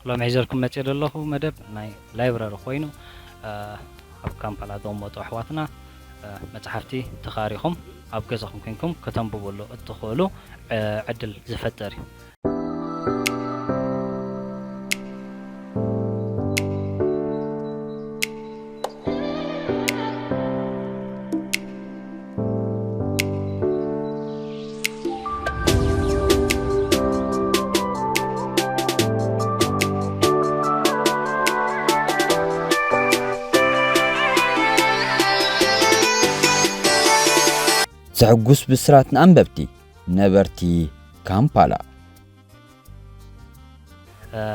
ሎሚ ሒዘልኩም መፅእ ዘለኹ መደብ ናይ ላይብረሪ ኮይኑ ኣብ ካምፓላ ዝቕመጡ ኣሕዋትና መፅሓፍቲ ተኻሪኹም ኣብ ገዛኹም ኮንኩም ከተንብብሉ እትኽእሉ ዕድል ዝፈጥር እዩ። ዘሐጉስ ብስራት ንኣንበብቲ ነበርቲ ካምፓላ።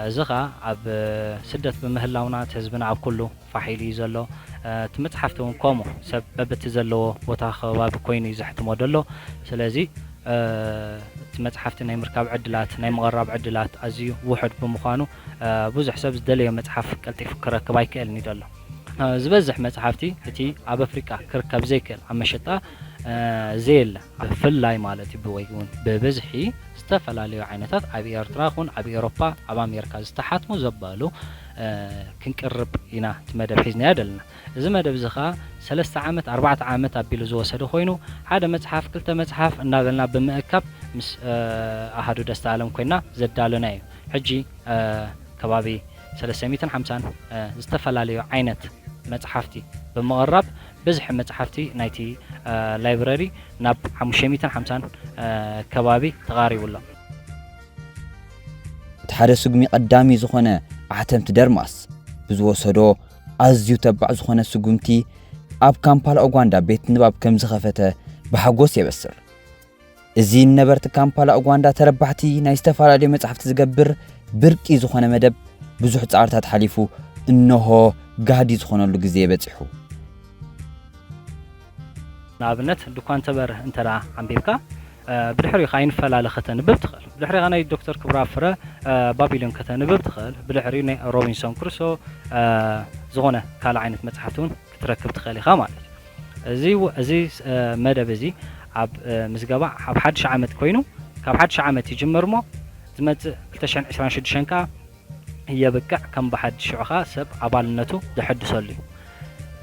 እዚ ኸኣ ኣብ ስደት ብምህላውና እቲ ህዝብና ኣብ ኩሉ ፋሕ ኢሉ እዩ ዘሎ። እቲ መፅሓፍቲ እውን ከምኡ ሰብ በብቲ ዘለዎ ቦታ ከባቢ ኮይኑ እዩ ዘሕትሞ ዘሎ። ስለዚ እቲ መፅሓፍቲ ናይ ምርካብ ዕድላት ናይ ምቕራብ ዕድላት ኣዝዩ ውሑድ ብምዃኑ ብዙሕ ሰብ ዝደለዮ መፅሓፍ ቀልጢፉ ክረክብ ኣይክእልን እዩ ዘሎ። ዝበዝሕ መፅሓፍቲ እቲ ኣብ ኣፍሪቃ ክርከብ ዘይክእል ኣብ መሸጣ ዘየለ ብፍላይ ማለት እዩ ብወይ እውን ብብዝሒ ዝተፈላለዩ ዓይነታት ኣብ ኤርትራ ኹን ኣብ ኤሮፓ ኣብ ኣሜሪካ ዝተሓትሙ ዘበሉ ክንቅርብ ኢና እቲ መደብ ሒዝናዮ ዘለና። እዚ መደብ እዚ ኸዓ ሰለስተ ዓመት ኣርባዕተ ዓመት ኣቢሉ ዝወሰደ ኮይኑ ሓደ መፅሓፍ ክልተ መፅሓፍ እናበልና ብምእካብ ምስ ኣሃዱ ደስታ ኣለም ኮይና ዘዳለና እዩ። ሕጂ ከባቢ ሰለስተ ሚእትን ሓምሳን ዝተፈላለዩ ዓይነት መፅሓፍቲ ብምቕራብ ብዝሒ መፅሓፍቲ ናይቲ ላይብረሪ ናብ ሓሙሽተ ሚእትን ሓምሳን ከባቢ ተቓሪቡ ኣሎ። እቲ ሓደ ስጉሚ ቀዳሚ ዝኾነ ኣሕተምቲ ደርማስ ብዝወሰዶ ኣዝዩ ተባዕ ዝኾነ ስጉምቲ ኣብ ካምፓላ ኡጋንዳ ቤት ንባብ ከም ዝኸፈተ ብሓጎስ የበስር። እዚ ንነበርቲ ካምፓላ ኡጋንዳ ተረባሕቲ ናይ ዝተፈላለዩ መጻሕፍቲ ዝገብር ብርቂ ዝኾነ መደብ ብዙሕ ጻዕርታት ሓሊፉ እነሆ ጋህዲ ዝኾነሉ ግዜ በጺሑ። ንኣብነት ድኳን ተበር እንተ ደኣ ኣንቢብካ ብድሕሪኡ ከኣ ይንፈላለ ከተንብብ ትኽእል። ብድሕሪኡ ከኣ ናይ ዶክተር ክብራ ፍረ ባቢሎን ከተንብብ ትኽእል። ብድሕሪኡ ናይ ሮቢንሶን ክሩሶ ዝኾነ ካልእ ዓይነት መጽሓፍቲ እውን ክትረክብ ትኽእል ኢኻ ማለት እዩ። እዚ እዚ መደብ እዚ ኣብ ምዝገባ ኣብ ሓድሽ ዓመት ኮይኑ ካብ ሓድሽ ዓመት ይጅምር እሞ ዝመጽእ ክልተ ሽሕን ዕስራን ሽዱሽተን ከኣ የብቅዕ ከም ብሓድሽ ሽዑ ከኣ ሰብ ኣባልነቱ ዘሐድሰሉ እዩ።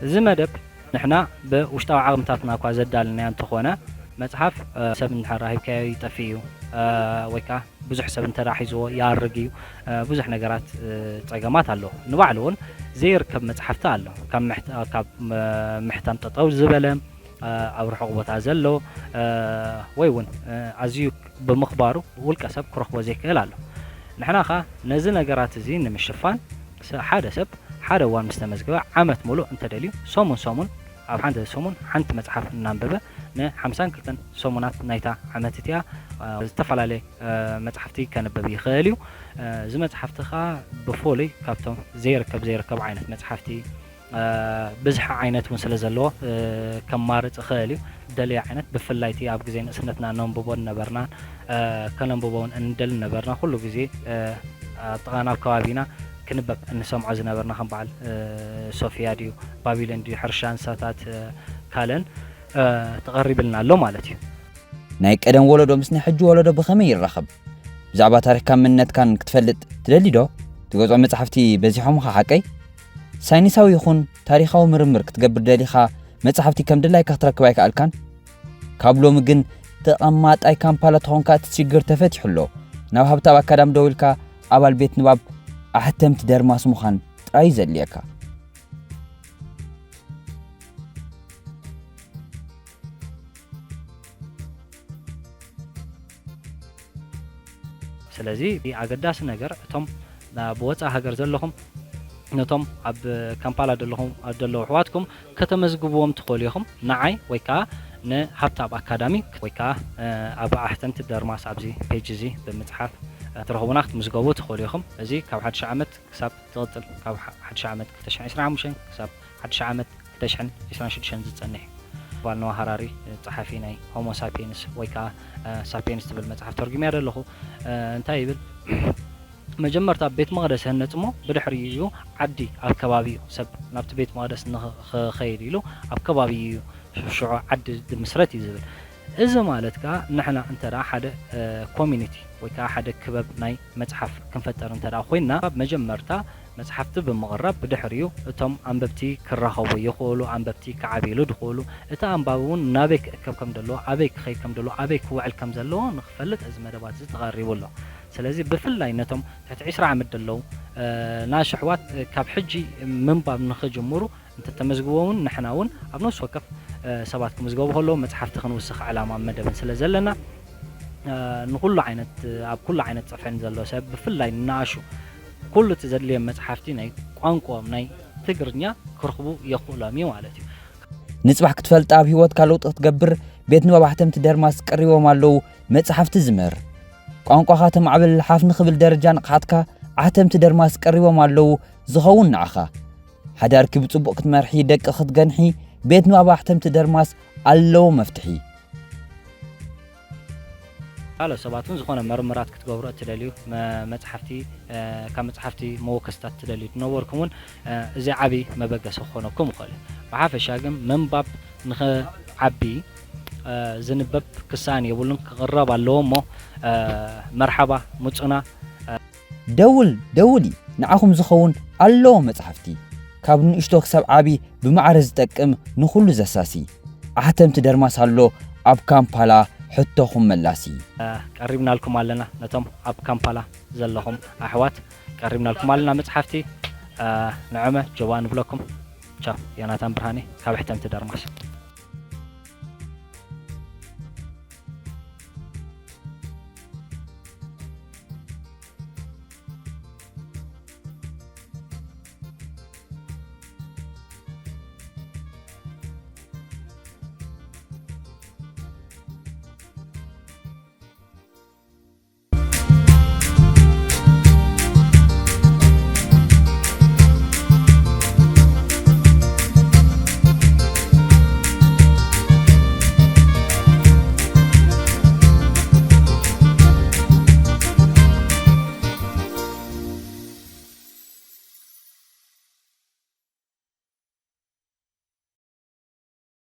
እዚ መደብ ንሕና ብውሽጣዊ ዓቕምታትና እኳ ዘዳለናዮ እንተኾነ መጽሓፍ ሰብ እንድሕር ሂብካዮ ይጠፍእ እዩ ወይ ከኣ ብዙሕ ሰብ እንተ ሒዝዎ ይኣርግ እዩ። ብዙሕ ነገራት ጸገማት ኣለዎ። ንባዕሉ እውን ዘይርከብ መጽሓፍቲ ኣሎ። ካብ ምሕታም ጠጠው ዝበለ፣ ኣብ ርሑቕ ቦታ ዘሎ ወይ እውን ኣዝዩ ብምኽባሩ ውልቀ ሰብ ክረኽቦ ዘይክእል ኣሎ። ንሕና ኸኣ ነዚ ነገራት እዚ ንምሽፋን ሓደ ሰብ ሓደ እዋን ምስ ተመዝገበ ዓመት ሙሉእ እንተደልዩ ሰሙን ሰሙን ኣብ ሓንቲ ሰሙን ሓንቲ መጽሓፍ እናንበበ ንሓምሳን ክልተን ሰሙናት ናይታ ዓመት እቲኣ ዝተፈላለየ መጽሓፍቲ ከንብብ ይኽእል እዩ። እዚ መጽሓፍቲ ኸኣ ብፍሉይ ካብቶም ዘይርከብ ዘይርከብ ዓይነት መጽሓፍቲ ብዝሒ ዓይነት እውን ስለ ዘለዎ ከማርጽ ይኽእል እዩ። ደለየ ዓይነት ብፍላይ እቲ ኣብ ግዜ ንእስነትና ነንብቦ ዝነበርና ከነንብቦ እውን እንደሊ ነበርና ኩሉ ግዜ ኣብ ጥቓና ኣብ ከባቢና ክንበብ እንሰምዖ ዝነበርና ከም በዓል ሶፊያ ድዩ ባቢሎን ድዩ ሕርሻ እንስሳታት ካልእን ተቐሪብልና ኣሎ ማለት እዩ። ናይ ቀደም ወለዶ ምስ ናይ ሕጂ ወለዶ ብኸመይ ይራኸብ? ብዛዕባ ታሪኽካን መንነትካን ክትፈልጥ ትደሊ ዶ? ትገዝኦም መጻሕፍቲ በዚሖምኻ ሓቀይ? ሳይንሳዊ ይኹን ታሪኻዊ ምርምር ክትገብር ደሊኻ መጻሕፍቲ ከም ድላይካ ክትረክብ ኣይከኣልካን? ካብ ሎሚ ግን ተቐማጣይ ካምፓላ ተኾንካ እቲ ሽግር ተፈቲሑ ኣሎ። ናብ ሃብታብ ኣካዳሚ ደዊልካ ኣባል ቤት ንባብ ኣሕተምቲ ደርማስ ምዃን ጥራይ እዩ ዘድልየካ። ስለዚ እቲ ኣገዳሲ ነገር እቶም ብወፃኢ ሃገር ዘለኹም ነቶም ኣብ ካምፓላ ዘለኹም ዘለዉ ኣሕዋትኩም ከተመዝግብዎም ትኽእሉ ኢኹም። ንዓይ ወይ ከዓ ንሃብታብ ኣካዳሚ ወይ ከዓ ኣብ ኣሕተምቲ ደርማስ ኣብዚ ፔጅ እዚ ብምፅሓፍ ትረኽቡና ክትምዝገቡ ትኽእሉ ኢኹም። እዚ ካብ ሓድሽ ዓመት ክሳብ ዝቕፅል ካብ ሓድሽ ዓመት ክልተ ሽሕን ዕስራን ሓሙሽተን ክሳብ ሓድሽ ዓመት ክልተ ሽሕን ዕስራን ሽዱሽተን ዝፀንሕ እዩ። ቫልኖ ሃራሪ ጸሓፊ ናይ ሆሞ ሳፒየንስ ወይ ከዓ ሳፒየንስ ትብል መጽሓፍ ተርጉምያ ዘለኹ። እንታይ ይብል? መጀመርታ ቤት መቕደስ ይህነጽ እሞ ብድሕሪኡ ዓዲ ኣብ ከባቢኡ ሰብ ናብቲ ቤት መቕደስ ንኽኸይድ ኢሉ ኣብ ከባቢኡ እዩ ሽዑ ዓዲ ዝምስረት እዩ ዝብል። እዚ ማለት ከኣ ንሕና እንተ ደኣ ሓደ ኮሚኒቲ ወይ ከዓ ሓደ ክበብ ናይ መፅሓፍ ክንፈጠር እንተ ደኣ ኮይንና፣ ኣብ መጀመርታ መፅሓፍቲ ብምቕራብ፣ ብድሕሪኡ እቶም ኣንበብቲ ክራኸቡ ይኽእሉ፣ ኣንበብቲ ክዓብይሉ ድኽእሉ፣ እቲ ኣንባቢ እውን ናበይ ክእከብ ከም ዘለዎ፣ ኣበይ ክኸይድ ከም ዘለዎ፣ ኣበይ ክውዕል ከም ዘለዎ ንክፈልጥ እዚ መደባት እዚ ተቐሪቡ ኣሎ። ስለዚ ብፍላይ ነቶም ትሕቲ ዒስራ ዓመት ዘለዉ፣ እ፣ ናሽ ኣሕዋት፣ እ፣ ካብ ሕጂ ምንባብ ንክጅምሩ እንተተመዝግቦ እውን ንሕና እውን ኣብ ነፍሲ ወከፍ፣ እ፣ ሰባት ክምዝገቡ ከለዉ መፅሓፍቲ ክንውስኽ ዕላማ መደብን ስለ ዘለና፣ እ፣ ንኩሉ ዓይነት፣ ኣብ ኩሉ ዓይነት ፅፍዕን ዘሎ ሰብ ብፍላይ ንኣሹ ኩሉ እቲ ዘድልዮም መፅሓፍቲ ናይ ቋንቋኦም ናይ ትግርኛ ክረኽቡ የኽእሎም እዩ ማለት እዩ። ንጽባሕ ክትፈልጣ ኣብ ህይወትካ ለውጢ ክትገብር ቤት ንባብ ኣሕተምቲ ደርማስ ቀሪቦም ኣለዉ መጽሓፍቲ ዝምህር። ቋንቋኻ ተማዕብል ሓፍ ንኽብል ደረጃ ንቕሓትካ ኣሕተምቲ ደርማስ ቀሪቦም ኣለዉ ዝኸውን ንዓኻ። ሓዳርኪ ብጽቡቕ ክትመርሒ ደቂ ክትገንሒ ቤት ንባብ ኣሕተምቲ ደርማስ ኣለዎ መፍትሒ። ካልኦት ሰባት እውን ዝኾነ ምርምራት ክትገብሩ እትደልዩ፣ መ-፣ መጽሓፍቲ፣ እ፣ ካብ መጽሓፍቲ መወከስታት እትደልዩ ትነበርኩም እውን፣ እ፣ እዚ ዓቢ መበገሲ ክኾነኩም ይኽእል እዩ። ብሓፈሻ ግን ምንባብ ንኽዓቢ፣ እ፣ ዝንበብ ክሰኣን የብሉን፣ ክቕረብ ኣለዎ እሞ፣ እ፣ መርሓባ፣ ምጹና፣ እ፣ ደውል፣ ደውሊ፣ ንዓኹም ዝኸውን ኣለዎ መጽሓፍቲ። ካብ ንእሽቶ ክሳብ ዓቢ ብማዕረ ዝጠቅም ንኹሉ ዘሳሲ። ኣሕተምቲ ደርማስ ኣሎ ኣብ ካምፓላ ሕቶኹም መላሲ። እ፣ ቀሪብናልኩም ኣለና ነቶም ኣብ ካምፓላ ዘለኹም ኣሕዋት፣ ቀሪብናልኩም ኣለና መጽሓፍቲ። እ፣ ንዕመ ጀባ ንብለኩም። ቻው፣ ዮናታን ብርሃኔ ካብ ኣሕተምቲ ደርማስ።